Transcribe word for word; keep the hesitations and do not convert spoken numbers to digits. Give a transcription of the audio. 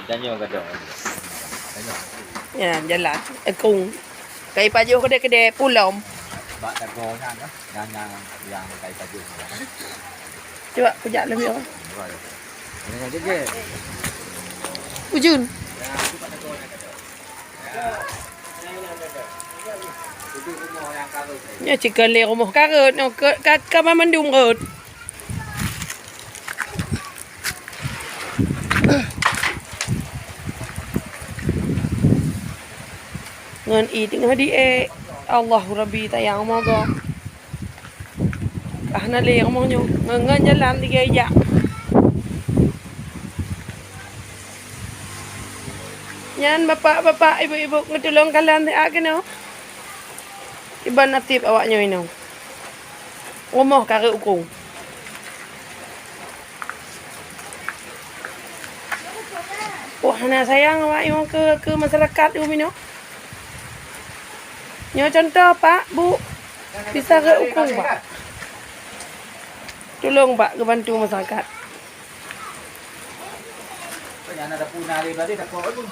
Tanyoe gadôh. Ya, jalan. Ekung. Kai pajoh kedai-kedai pulom. Bak tagoe nyan, eh. Nyan, nyan, nyang kai pajoh. Cuba kujak lebih apa? Ini aja je. Ujun. Nyoe cit ka lé rumoh karot, nyoe ka, ka, ka mandum rot. Ngon ie teungoh diék. Allahu Rabbi, tayang rumoh gob. Ah, na lé rumoh nyoe. Ngon, ngon jalan tiga ijak. Nyan bapak-bapak, ibu-ibu, ngeutulông kalon siat keunoe. Kiban naseb awak nyoe inoe. Rumoh karot ukung. Wah, hana sayang awak nyoe keu, keu masyarakat nyoe inoe. Nyoe contoh, Pak, Bu. Bisa karot ukung, Pak. Tulông, Pak, geubantu masyarakat. Nyan ada puna lé tadi, takot tu.